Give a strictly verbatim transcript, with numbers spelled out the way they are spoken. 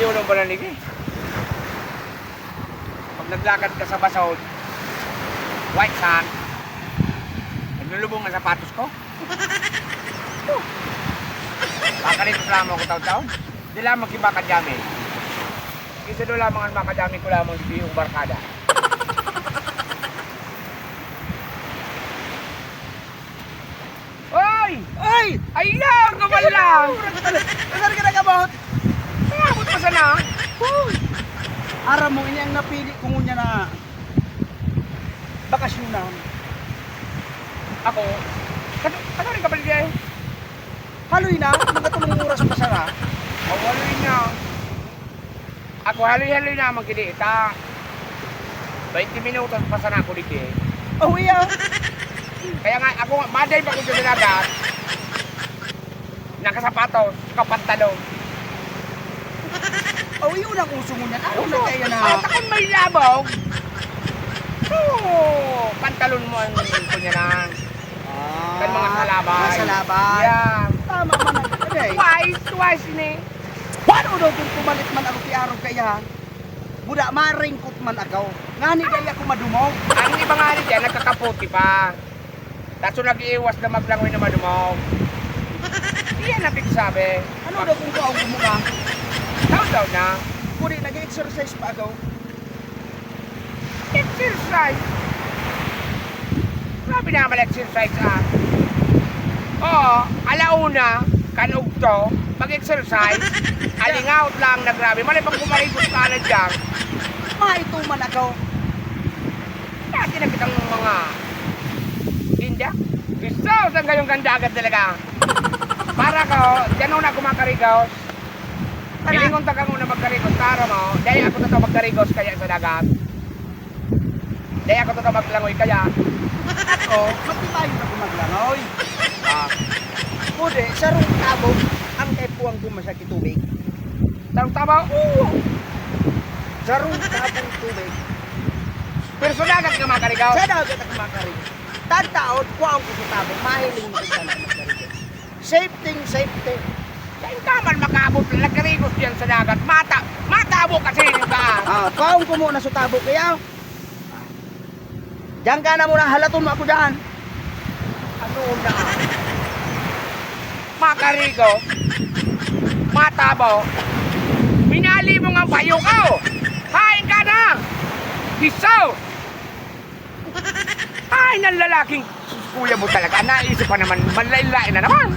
Tulong ko na nini. Pag naglakad ka sa basod, white sand, naglulubong ang sapatos ko. Baka dito sa lamang ko taon-taon. Di lamang kiba ka dyan eh. Isa doon lamang ang makadami ko lamang dito yung barkada. Oy! Ay! Ay lang! Kamal lang! Nasaan ka nag-abot? Nangabot pa sana. Uy! Aram mo, ini ang napili ko ngunyan na bakasyonan. Ako, kano, kano rin kapaligay? Haloy na, mga tulong oras pa sana. Mawaloy na. Ako haloy-haloy naman kini ita. Baynte minutos pa sana ako digdi. Oh, iya. Kaya nga, ako nga, maday pa ko sa dagat. Nakasapatos, kapantalon. Oh, yun ang uso mo niyan. Ano na kaya na? Ah, takon may labog. Oo, pantalon mo ang kunya na. Ah, kan mga salabay. Mga salabay. Yeah. Tama man ang, ano eh. Twice, twice ni. Paano daw kung pumalit man ako ti arog kaiyan? Buda, maringkot man ako. Ngani dai ako madumog. Ang iba nga ni diyan, nagkakaputi pa. Taso nag-iiwas na maglangoy na madumog. Iyan ang big sabi. Ano daw kung kaong kumuha? Daw-daw na. Pwede, nag-exercise pa ako. Exercise. Grabe naman exercise, ah. Oo, alauna, kan ugto, mag-exercise. Alingaw lang na grabe. Malay pag kumarigos ka na diyan. Maituman ako. Dati na kitang mga tinda. Gusto, saan kayong kandagat talaga? Para ko, diyan ako na kumakarigos. Tara. Hilingon ta kang una magkarigos, tara mo. Dai ako totoo magkarigos kaya sa dagat. Dai ako totoo maglangoy kaya. Ako, matibayon ako maglangoy. Ah. Pwede, sarong tabog, ang epuang ko masakit tubig. Sarong tabog? Oo. Sarong tabog tubig. Pero sa dagat ka makarigaw? Sa dagat ako makarigaw. Tagtaod, kuhaon ko sa tabog, mahiling mo sa dagat makarigaw. Safety, safety. Saan ka man makaabot na nagkarigos diyan sa dagat? Mata, matabo kasi yung daan. Ah, kuhaon ko muna sa tabog kaya. Diyan ka na muna, halaton mo ako diyan. Ano na? Makarigo. Matabo. Minali mo nga payo ko. Hain ka na. Bisaw. Ay, nang lalaking kuya mo talaga. Naisip pa naman, manlain-lain na naman.